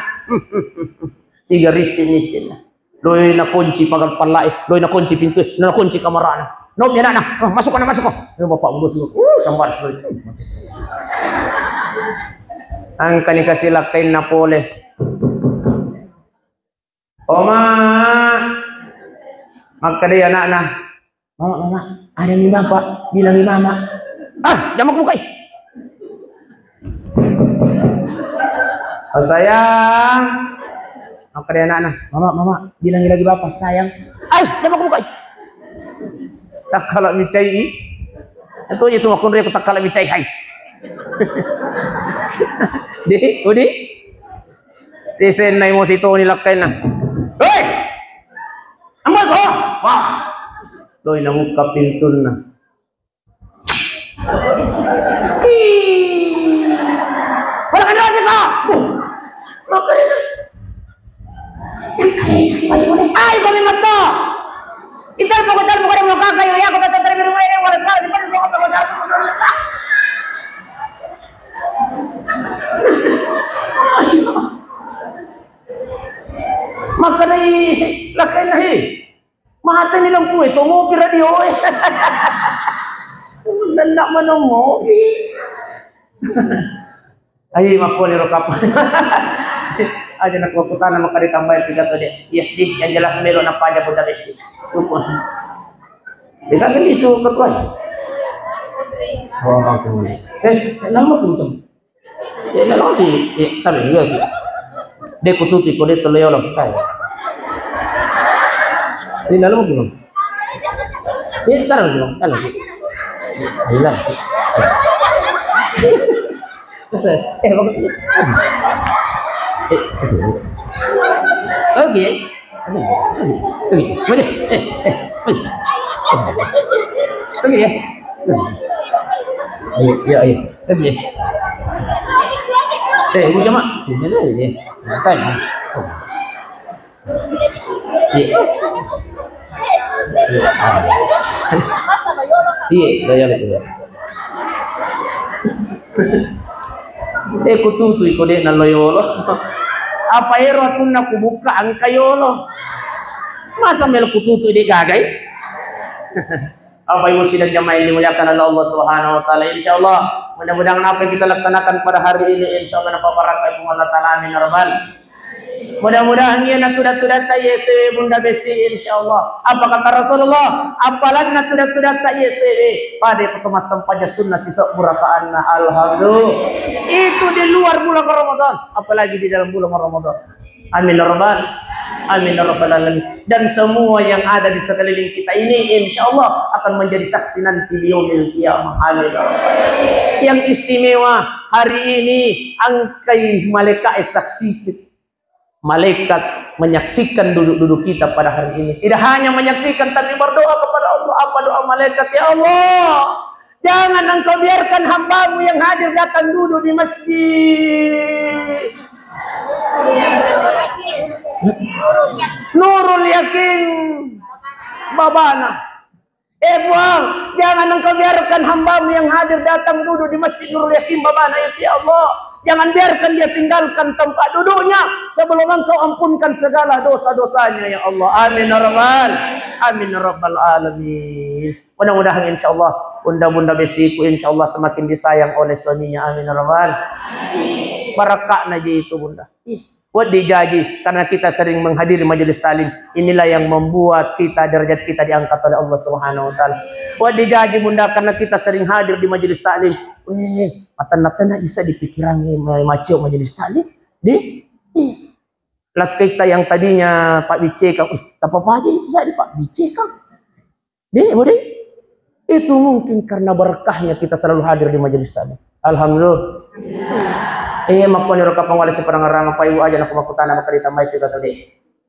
Siga risi nisin. Loi nakunci pagal pallai, loi nakunci pintu, nakunci kamarana. No, ya nak, nah, masuk, nak, masuk. Ya, bapak bos, uh, sambar sekali. Angkani kasi lakkainna pole. Oma, makkedai anakna, "Mama, mama, ada mi bapak, bilangi mama." "Ah, jamak bukai." "Oh, sayang." Makkedai anakna, "Mama, mama, bilangi lagi bapak, sayang." "Ah, jamak bukai." Takkala micai. Itu itu makkunrai ku takkala micai hai. Di, udi. Tisennai mosi toni lakkainna. "Hei! Amboiko!" Wah. Loi namukka pintunna. Ti. Wala kanroti ko. Buh. Makanya. Ai, kami matto. Itar pokok tar pokok mau kakak ya, aku tetap terima ini, wala kali, di mana mau kakak. Makkedai lakkainna, "Hei, mateni lampu e, to ngopi radio e." Nenna mano ngopi. Ai, makkoni ro kapang. Aja nak waktu tanah maka ditambahin pidato dia. Iya, di yang jelas melo napaja Bunda Besti. Rukun. Dia kan isu ketua. Oh, aku. Eh, nama kenceng. Ya, nalaki. Ya, tapi enggak, Ki. De' kututi, ko de' tole yolo. Kai. Ini dalam, Ki. Ya, sekarang, Ki. Dalam, Ki. Hilang. Eh, bagus. Eh, oke. Oke. Oke. Oke. Eh, eh. Oke. Oke, ya. Ayo, ayo, ayo. Oke. Eh, ibu jama. Iya. Iya. Ah. Iya, gaya lagi. Eh, kututui ko de' nallo yolo. Apa ero atunna kubukka engka yolo. Masa melo kututui de' gagai? Bapak Ibu sidang jamaah yang dimuliakan oleh Allah Subhanahu wa Ta'ala, insya Allah, mudah-mudahan apa yang kita laksanakan pada hari ini, insya Allah, napa barakah Allah Ta'ala, amin ya rabbal. Mudah-mudahan iya natuda-tudatta iya sewe Bunda Besti, insya Allah. Apa kata Rasulullah? Apalanna tuda-tudatta iya sewe, pada itu massampaja sunnah sisa burakaanna. Alhamdulillah. Itu di luar bulan Ramadan, apalagi di dalam bulan Ramadan. Amin ya rabbal, amin ya rabbal alamin. Dan semua yang ada di sekeliling kita ini, insya Allah akan menjadi saksi nanti di yaumil qiyamah. Amin ya rabbal alamin. Yang istimewa hari ini, engkai malaikat saksi. Malaikat menyaksikan duduk-duduk kita pada hari ini. Tidak hanya menyaksikan, tapi berdoa kepada Allah. Apa doa malaikat? Ya Allah, jangan engkau biarkan hambamu yang hadir datang duduk di masjid. Nurul Yakin babana. Eh Puang, jangan engkau biarkan hambamu yang hadir datang duduk di masjid Nurul Yakin babana itu, ya Allah. Jangan biarkan dia tinggalkan tempat duduknya sebelum engkau ampunkan segala dosa-dosanya, ya Allah. Amin ya rabbal, amin ya rabbal alamin. Mudah-mudahan insya Allah bunda-bunda bestiku insya Allah semakin disayang oleh suaminya. Amin ya rabbal. Barakahna je itu bunda. Ih, wedding jaji karena kita sering menghadiri majelis taklim. Inilah yang membuat kita derajat kita diangkat oleh Allah Subhanahu wa taala. Wedding jaji bunda karena kita sering hadir di majelis taklim. Weh, matenna-tenna isa dipikirangi ma-, macio majelis taklim. Di? Ih. Lakkaita yang tadinya Pak Bicekang, ih, apa aja itu saya Pak Bicekang. Dek, Bu, Dek. Itu mungkin karena berkahnya kita selalu hadir di majelis taklim. Alhamdulillah. Eh, makkuani ro kapang wala siparangarang apa ibu aja nak makutana bakal ditambahi juga tuh, Dek.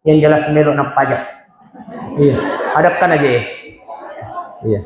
Yang jelas melo napaja. Iya, hadapkan aja ya. Iya.